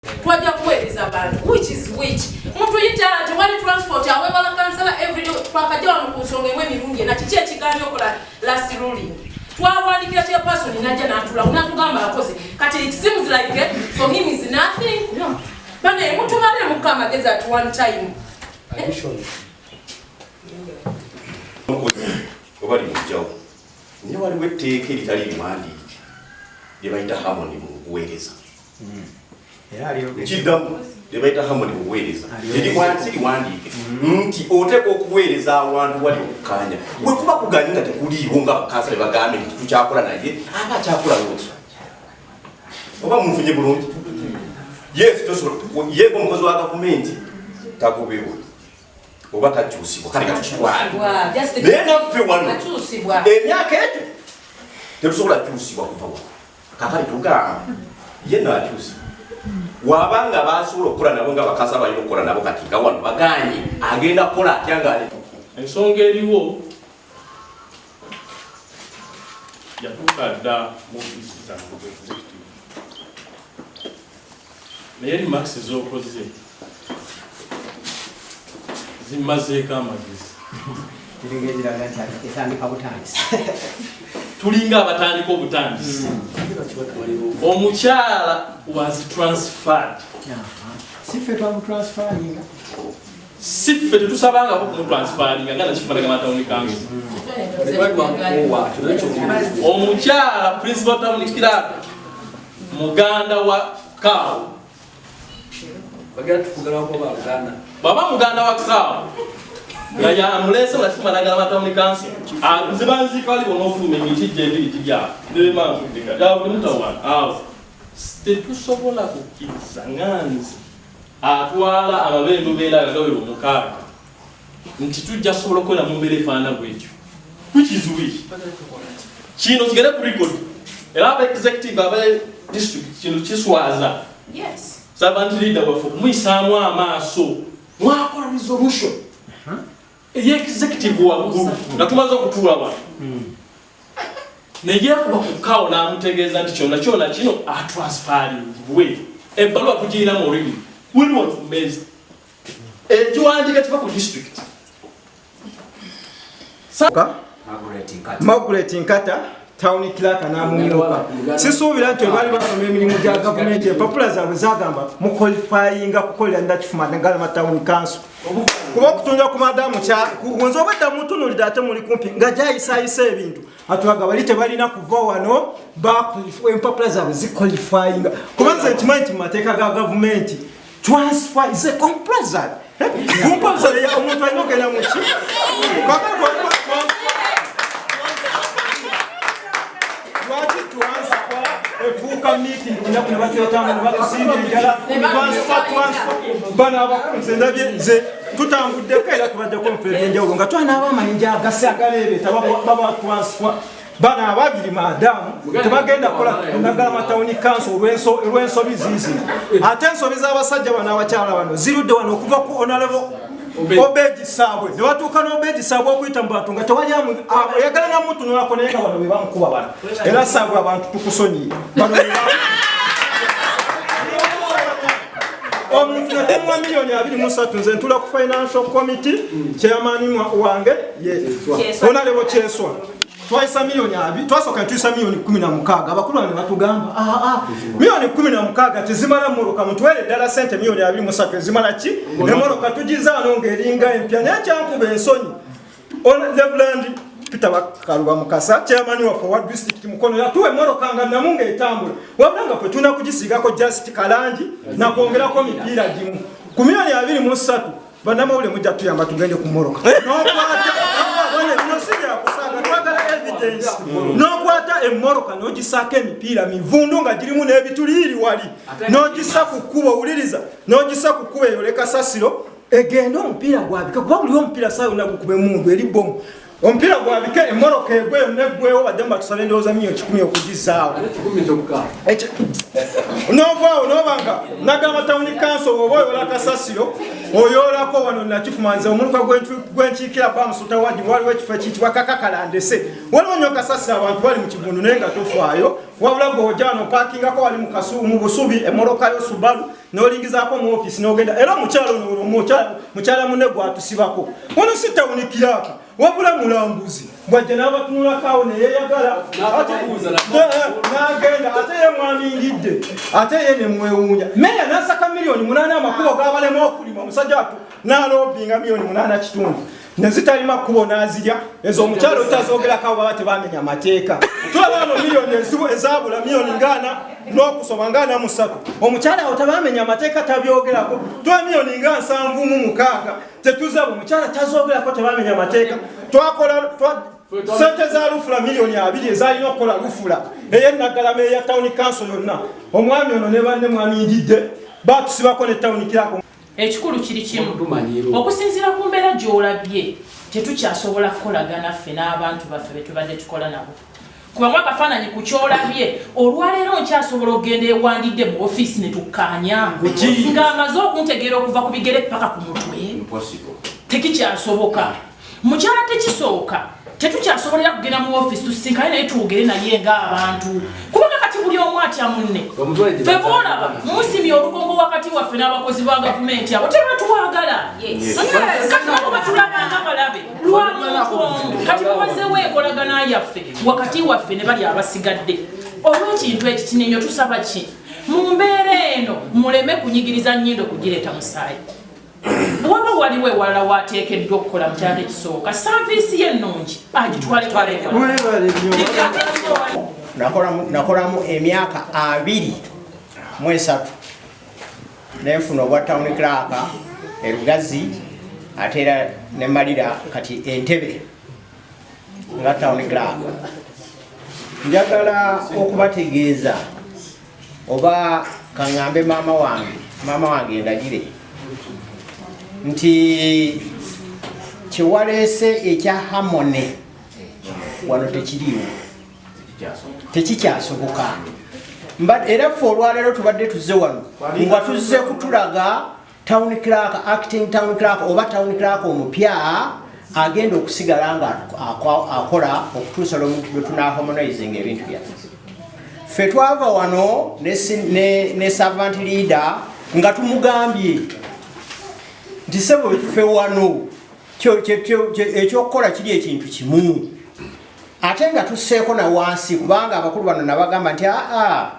Twajja kuweereza bantu, which is which? Mutuyita tewali transport aweebwa bakansala everyday. Twakajja wano ku nsonga emu emirundi ena. Kiki ekigambye okola last ruling? Twawandikira chairperson, najja n'atulawo n'atugamba akoze. Kati it seems like for him is nothing. No, bane mutumale muka amagezi at one time. Omukozi oba limugjawo, naye waliwo etteeka eritali liwandiike lye bayita harmony mu buweereza. Nkiddamu, lye bayita harmony mu buweereza. Eriwansi liwandiike nti oteeka okuweereza awantu wali okukkaanya. Bwe kuba kuganye nga tekuliiwo, nga bakansala bagambye nti tukyakola, naye aba akyakola lwoti oba munfunye bulungi. Yes, ye omukozi wa gavumenti tagobebwa oba takyusibwa, kale katukitwale, naye naffe wano akyusibwa. Emyaka egyo tetusobola kyusibwa kuva wano. Kakati tugamba ye naakyusa wabanga basobola okukola nabo nga bakasa balina okukola nabo. Kati nga wano baganye, agenda kukola atya nga ali Ensonga eriwo yatuuka dda mu ofiisi zange executive, naye remarks z'okoze zimmazeeko amagezi. Kiringa ekiraga nti etandika butandisi. Tulinga abatandika obutandisi. Omukyala was transferred. Si ffe twamutransferinga. Si ffe, tetusabangako kumutransferinga nga nakifanagana town council. Omukyala principal town clerk muganda wa kaawo. Bagenda tufugalako ba Uganda. Bwaba muganda wa kaawo nga yamuleese nga kifanagana town council, nze banziika wali bona ofuluma emiti gyebiri giri awo nebemanfudde awo temutawana awo. Tetusobola kukkiriza nga nze atwala amabendo beera nga gawera 6 nti tujja kusobola okukola mu mbeera efaanana bwetyo. Which is which? Kino kigende ku record, era aba executive aba district, kino kiswaza. Servant leader waffe okumuyisaamu amaaso, mwakola resolution ey'executive waggulu nga tumaze okutuula wano, neyekuba ku kawo n'amutegeeza nti kyonna kyonna kino atransferingibwe. Ebbaluwa tugirina mu olulimi wuli wano ku mmeeza, ekiwandiiko kiva ku district. Margaret Nkata, town clerk n'amumyuka. Sisuubira nti baali basoma emirimu gya gavumenti, empapula zaabwe zagamba muqualifyinga kukolera Nakifuma Town Council, kuba okutunda ku madamu nze obwedda mutunulira ate muli kumpi nga gyayisayisa ebintu, atulaga bali tebalina kuva wano, empapula zaabwe ziqualifyinga. Kuba nze nkimanyi nti mu mateeka ga gavumenti transfer is a compulsory, compulsory. Omuntu alina ogenda muki? Lwaki transfer efuuka meeting lunaku ne batwetanga ne batusimba enjala? Transfer, transfer. Bano abakulu nze ndabye, nze tutambuddeko era tubaddeko mu ebyenjawulo nga twanaaba amayinja agasi agaleebeeta baba transfer. Bano ababiri maadamu tebagenda kukola Naggalama Town Council olw'ensobi ziizino, ate ensobi z'abasajja bano, abakyala bano zirudde wano okuva ku Honorable Obedi Saabwe ne batuuka n'Obedi Saabwe okuyita mu bantu nga tewali oyagala namutunulako, naye nga bano be bamukuba bano. Era Saabwe, abantu tukusonyiye. Bano be omuntu natemwa miliyoni 23. Nze ntula ku financial committee, chairman wange ye Honorable Kyeswa. Twayisa miliyoni 20, twasooka netuyisa miliyoni 16. Abakulu bano ne batugamba, "Ah, miliyoni 16 tezimala mmotoka, mutwere ddala sente miliyoni 23 ezimala ki emmotoka, tugizaano ng'eringa empya." Naye kyankuba ensonyi, Reverend Peter Bakaluba Mukasa, chairman waffe owa district Mukono, yatuwa emmotoka nga namu ng'etambula, wabula nga ffe tulina kugisiigako just kalangi nakwongerako mipiira gimu ku miliyoni 23. Bannamawulire, mujja tuyamba tugende ku mmotoka. N'okwata bino si byakusaaga, twagala evidence. N'okwata emmotoka n'ogisaako emipiira mivundu nga girimu n'ebituliiri wali, n'ogisa ku kkubo, wuliriza, n'ogisa ku kkubo eyoleka sasiro, egende omupiira gwabika, kuba buli omupiira saa yonna gukuba emundu eri bomu. Omupiira gwabike emmoroka egwe yonna eggwewo baddemu batusaba endowooza miliyoni 100 okugizaawo. Novaawo nobanga nagamba tawuni kanso oba oyola kasasiro oyoolako wano nakifuma nze omuluka gwenkiikira bamusuta wadi waliwo ekifo ekiyitibwa kakakalandese waliwo nyo kasasiro abantu bali mu kivundu naye nga tofaayo wabula gwe ojja wano opakingako wali mu busubi emmoroka yo Subaru n'olingizaako mu ofiisi n'ogenda era omukyalo ono mukyala munne gwatusibako wano si tawuni kiraka wabula mulambuzi bwajja n'abatunulako awo neyeyagala n'agenda ate ye mwamingidde ate ye nemwewuunya meeya n'asaka miliyoni 8 amakubo gabalema okulima omusajja watu n'aloobinga miliyoni 8.5 nezitalima kkubo n'azirya ezo omukyalo otazogerako abo baba tebamenya amateeka. Tulaba wano miliyoni ezabula miliyoni ngaana n'okusoba nga 43 omukyala awo tabamenya amateeka tabyogerako. Tuba miliyoni nga 76 tetuzaba omukyala tazogerako tebamenya amateeka. Twakola sente za lufula miliyoni 20 ezalina okukola lufula ey'enaggalama eya town council yonna. Omwami ono ne banne mwamingidde batusibako ne town clerk. Ekikulu kiri kimu, okusinziira ku mbeera gy'olabye tetukyasobola kukolagana ffe n'abantu baffe be tubadde tukola nabo. Kubamu akafaananyi ku kyolabye olwaleero, nkyasobola okugenda ewandidde mu ofiisi ne tukkaanya ng'amaze okuntegeera okuva ku bigere paka ku mutwe? Tekikyasoboka, mukyala, tekisooka. Tetukyasobolera kugenda mu ofiisi tusisinkane naye twogere naye ng'abantu, kubanga kati buli omu atya munne. Ffe boolaba musimye olukongo wakati waffe n'abakozi ba gavumenti, abo tebatwagala. Kati nabo batulabanga balabe lwa muntu omu. Kati mubazeewo enkolagana yaffe wakati waffe ne bali abasigadde olw'ekintu ekitinenyo. Tusaba ki mu mbeera eno? Muleme kunyigiriza nnyindo kugireeta musaayi. Waba waliwo ewalala wateekeddwa okukola mu kyalo ekisooka, service ye ennungi agitwale. Nakolamu emyaka 23 nenfuna obwa town clerk erugazi, ate era nemalira kati Entebe nga town clerk. Njagala okubategeeza oba kaŋŋambe maama wange ndagire nti kyewaleese ekya harmony wano tekiriiwo, tekikyasoboka. Era ffe olwaleero tubadde tuzze wano nga tuzze kutulaga town clerk, acting town clerk oba town clerk omupya agenda okusigala nga akola okutuusa lwe tunaharmonizing ebintu byaffe. Ffe twava wano ne servant leader nga tumugambye nti sebo, ffe wano ekyokukola kiri ekintu kimu, ate nga tusseeko na wansi, kubanga abakulu bano nabagamba nti aa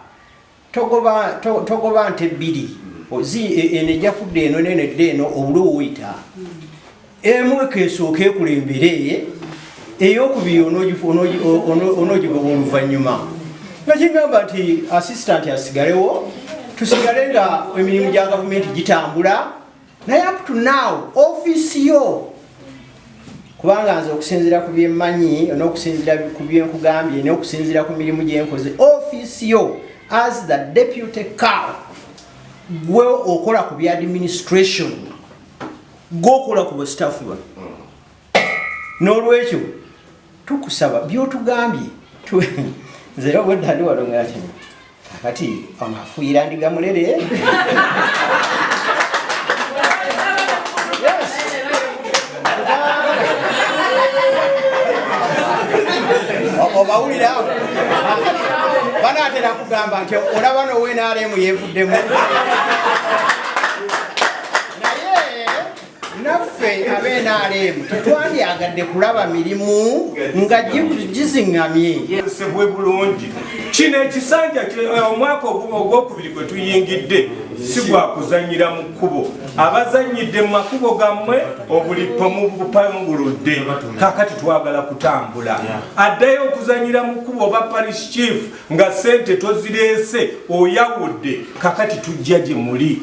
togoba nte bbiri, eno ejja kudda eno neno edda eno obulo wuyita emu ekesooka ekulembere, eyokubiri onoogigoba oluvannyuma. Nga kigamba nti assistant asigalewo, tusigale nga emirimu gya gavumenti gitambula. Naye up to now ofiisi yo, kubanga nze okusinziira ku byemmanyi n'okusinziira ku byenkugambye n'okusinziira ku mirimu gyenkoze, ofiisi yo as the deputy CAO, gwe okola ku bya administration, gwokola ku bastaff bano. N'olwekyo tukusaba byotugambye. Nze era obwedda ndi wano nga nti akati ono afuuyira ndiga mulere. Yes. Obawulira abo banaatera kugamba nti olaba nowe NRM yevuddemu, naye naffe abe NRM tetwandyagadde kulaba mirimu nga giziŋŋamye. Sebwe bulungi kino ekisanja omwaka ogwokubiri gwe tuyingidde si gwakuzanyira mu kkubo. Abazanyidde mu makubo gammwe obulipo mubupanguludde, kakati twagala kutambula. Addayo okuzanyira mu kkubo oba parish chief nga sente tozireese oyawudde, kakati tujja gye muli.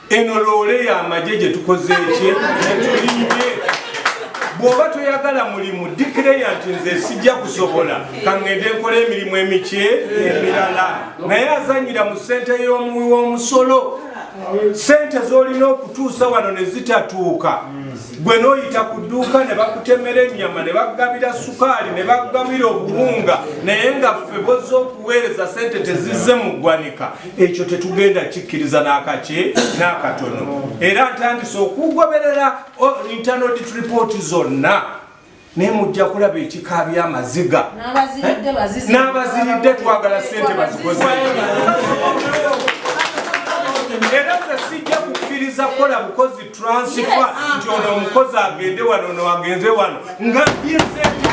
Eno loole y'amagye gye tukoze eki etulinnye. Bw'oba toyagala mulimu, declare nti nze sijja kusobola, kaŋŋende nkola emirimu emiki emirala. Naye azanyira mu ssente y'omuwi w'omusolo. Sente z'olina okutuusa wano ne zitatuuka, gwe n'oyita ku dduuka ne bakutemera ennyama, ne bakugabira sukaali, ne bakugabira obuwunga, naye nga ffe bozza okuweereza sente tezizze mu ggwanika. Ekyo tetugenda kikkiriza n'akaki n'akatono. Era ntandise okugoberera internal audit report zonna, naye mujja kulaba ekikaabya amaziga n'abaziridde. Twagala sente bazikoze, era nze sijja kukkiriza kukola bukozi transfer nti ono omukozi agende wano, ono agenze wano, nga bye sente.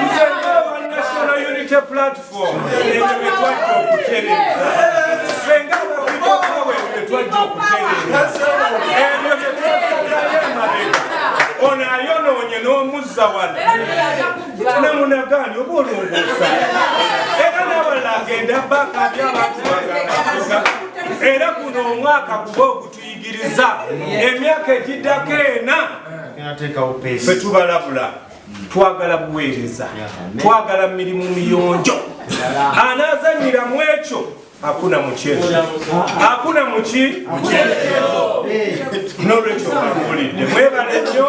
Nze nga National Unity Platform, ebyo bye twajja okutereeza. Ffe nga aba People Power, ebyo bye twajja okutereeza, ebyo bye twasalayo emabega. Ono ayonoonye n'omuzza wano namunagaani oba olongoosa, era n'abalala agenda bakabya abantu bagamba. Era guno omwaka guba ogutuyigiriza, emyaka egiddako ena ffe tubalabula. Twagala buweereza, twagala mirimu miyonjo. Anaazanyira mu ekyo hakuna mchezo, hakuna muki. Nolwekyo kabuulidde, mwebale nnyo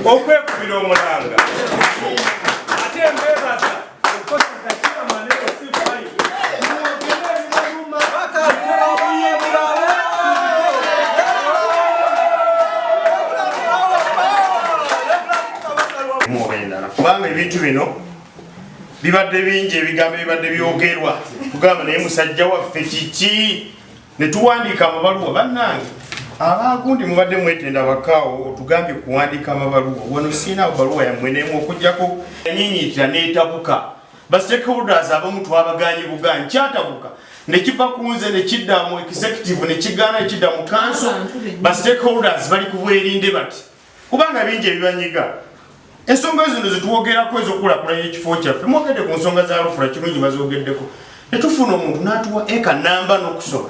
okwekubira omulanga, ate mbebaza okukozesa chairman LC5. Mwogere ebibaluma. Oba endala, kubanga ebintu bino bibadde bingi, ebigambo ebibadde byogerwa tugamba, naye musajja waffe kiki? Ne tuwandiika amabaluwa. Bannange abagundi, mubadde mwetenda bakaawo, otugambye kuwandiika amabaluwa wano. Siina baluwa yammwe nemu okugjako nyinyitira n'etabuka. Ba stakeholders abamu twabaganye buganyi, kyatabuka nekiva ku nze nekidda mu executive, nekigaana, nekidda mu council. Ba stakeholders bali ku bwerinde bati, kubanga bingi ebibanyiga. Ensonga zino zetwogerako ez'okukulaakulanya ekifo kyaffe, mwogedde ku nsonga za lufula, kirungi bazogeddeko, netufuna omuntu n'atuwa eka namba n'okusoba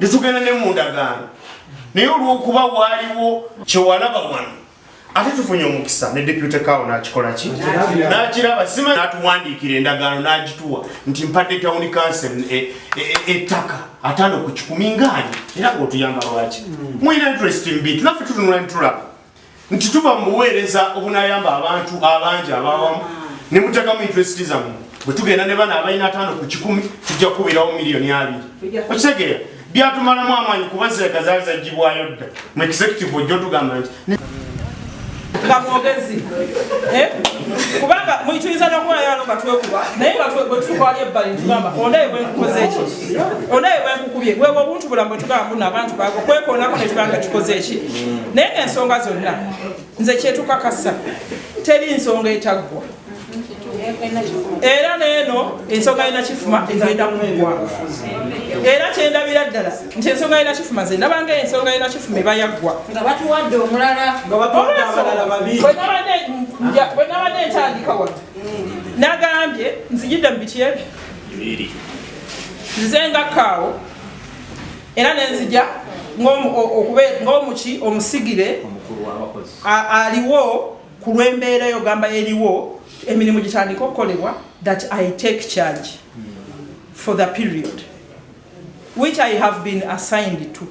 netugenda ne mu ndagaano, naye olw'okuba waaliwo kyewalaba wano, ate tufunye omukisa ne deputy kawo n'akikola ki, n'akiraba sima, n'atuwandiikira endagaano n'agituwa nti mpadde town council ettaka 50% ngaanyi. Era ng'otuyamba, lwaki mulina interest mbi? Naffe tutunula ntulaba nti tuva mu buweereza obunayamba abantu abangi abawamu, ne muteekamu interest zammwe. Bwe tugenda ne bano abalina 50%, tujja kukubirawo miliyoni 20. Okitegeera, byatumalamu amaanyi kuba zireka zaali zagibwayo dda mu executive. Ojja otugamba nti nga mwogezi. Eh? Kubanga tuyinza n'okubeera wano nga twekuba, naye nga bwe tutuuka wali ebbali ntugamba, ondaye bwe nkukoze eki, ondaye bwe nkukubye. Bwebwe obuntu bulamu bwe tugamba buno abantu bago kwekoonako ne tugamba nga tukoze eki. Naye ng'ensonga zonna nze kyetukakasa, teri nsonga etaggwa, era neeno ensonga yenakifuma egenda kuggwa. Era kyendabira ddala nti ensonga yenakifuma, nze ndabanga ensonga yenakifuma eba yaggwa. Nga batuwadde omulala. Bwe nabadde ntandika wano, nagambye nzijidde mu biti ebyo, nze nga kaawo, era nenzija ng'omuki omusigire aliwo ku lw'embeera eyo gamba eriwo, emirimu gitandika okukolebwa, that I take charge for the period which I have been assigned to,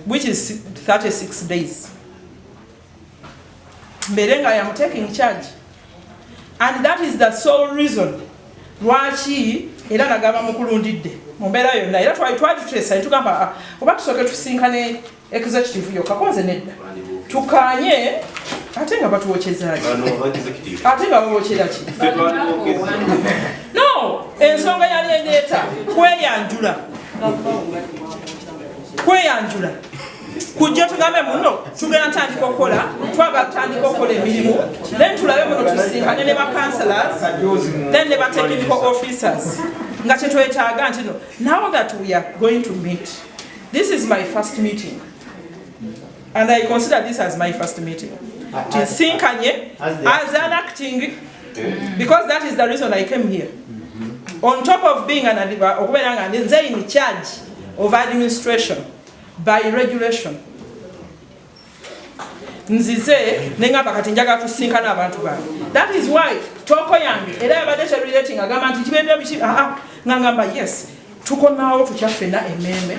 which is 36 days, mbeere nga I am taking charge, and that is the sole reason lwaki. Era nagamba mukulundidde mu mbeera yonna, era twali twagituteesa ne tugamba, "Ah, oba tusooke tusinkane executive yokka." Konze nedda, tukanye ate nga batuwokyezaki, ate nga bawokyera ki? No, ensonga yali endeeta kweyanjula, kweyanjula kujja tugambe muno tugenda tandika okukola, twagala tutandika okukola emirimu, then tulabe muno, tusinkane ne ba councillors, then ne ba technical officers, nga kyetwetaaga nti no, now that we are going to meet, this is my first meeting and I consider this as my first meeting tinsinkanye as an acting, because that is the reason I came here, on top of being an okubeera nga nze in charge of administration by regulation. Nzize neŋamba kati njagala tusinkane abantu bange. That is why Talk yange era yabadde terelating, agamba nti kibendera biki, aa, nga ngamba yes, tukomaawo tutya ffenna emmeeme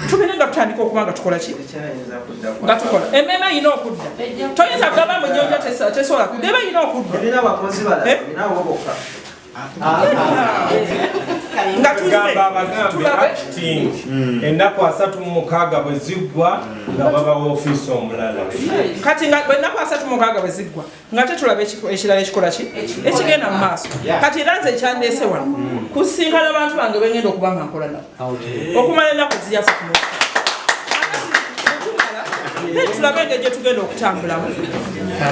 tubeere nga tutandika okuba nga tukola ki, nga tukola emmeeme erina okudda. Toyinza kugamba mu nyonjo tesobola kudda, eba erina okudda. Eh? Nga tuzze Gamba abagambe tulabe. Acting ennaku 36 bwe ziggwa nga babawa ofiisi omulala. Kati nga ennaku 36 bwe ziggwa nga tetulaba ekirala ekikola ki ekigenda mu maaso. Kati era nze ekyandeese wano kusinkana bantu bange bengenda okuba nga nkola nabo okumala ennaku ziri 36, then tulabe engeri gye tugenda okutambulamu.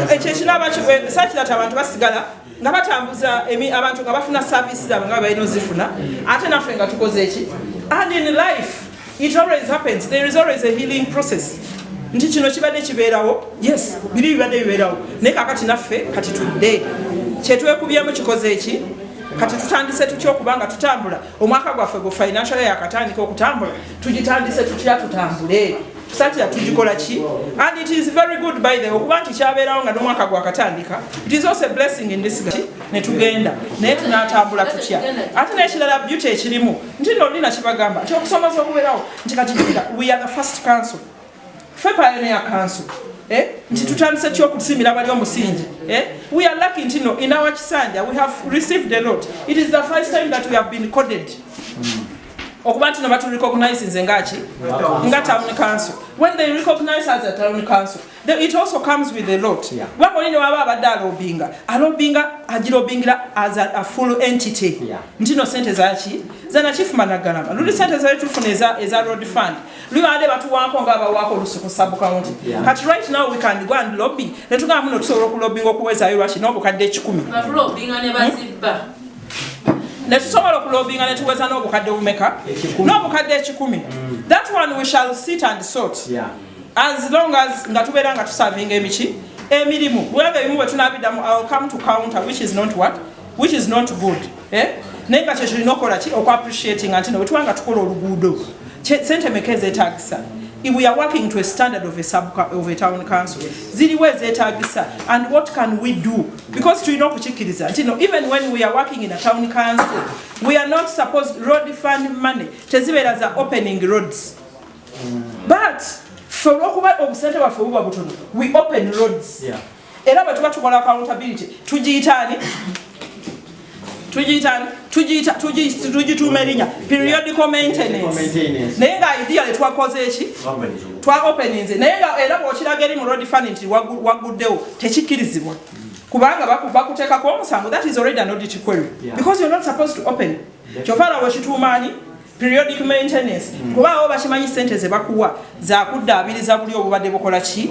Ekyo ekinaaba sakirati abantu basigala nga batambuza abantu nga bafuna service zaabwe nga balina ozifuna, ate naffe nga tukoze eki. And in life it always happens, there is always a healing process, nti kino kibadde kibeerawo, yes, biri bibadde bibeerawo, naye kakati naffe kati tudde kyetwekubyemu kikoze eki. Kati tutandise tutya okuba nga tutambula omwaka gwaffe gwe financial yakatandika okutambula? Tugitandise tutya? Tutambule tusatira tugikola ki? And it is very good, by the way, okuba nti kyabeerawo nga n'omwaka gwakatandika. It is also a blessing in this ne tugenda, naye tunatambula tutya? Ate n'ekirala, beauty ekirimu nti nno olina kibagamba nti okusomoza okubeerawo nti kati jjukira, we are the first council, fe pioneer council, eh? Nti tutandise tya okusimira bali omusingi, eh? We are lucky nti no in our kisanja we have received a lot. It is the first time that we have been coded okuba nti no batu recognize nze ngaki nga town council. When they recognize as a town council, then it also comes with a lot, kubanga oli newaba abadde alobinga alobinga agirobingira as a full entity, nti no sente zaki zanakifuma nagalama luli sente zali tufuna eza road fund lubadde batuwaako nga abawaako olusi ku sub county. Kati right now we can go and lobby netugamba muno tusobola okulobinga okuwezaayo lwaki n'obukadde 100. Nga tulobinga ne bazibba. Netusobola okulobinga netuweza n'obukadde obumeka? N'obukadde 100. That one we shall sit and sort, as long as nga tubeera nga tusavinga emiki emirimu, kubanga ebimu bwe tunabiddamu, I will come to counter, which is not what, which is not good, eh? Naye nga kyekirina okukola ki okuappreciatinga nti no bwe tuba nga tukola oluguudo, sente meka ezeetagisa? If we are working to a standard of a town council, ziriwo ezeetagisa, and what can we do? Because tulina okukikkiriza nti no, even when we are working in a town council, we are not supposed, road fund money tezibeera za opening roads, but ffe olwokuba obusente bwaffe buba butono, we open roads. Era bwe tuba tukola accountability, tugiyitaani tugiyitaani tugituuma erinnya periodical maintenance. Maintenance. Naye nga ideally twakoze eki, twa openinze, naye nga era bw'okiraga eri mu road fund nti wagguddewo, tekikkirizibwa kubanga bakuteekako omusango. That is already an audit query, because you're not supposed to open. Kyova laba okituumaani periodic maintenance, kuba awo bakimanyi sente ze bakuwa zakuddaabiriza buli obubadde bukola ki.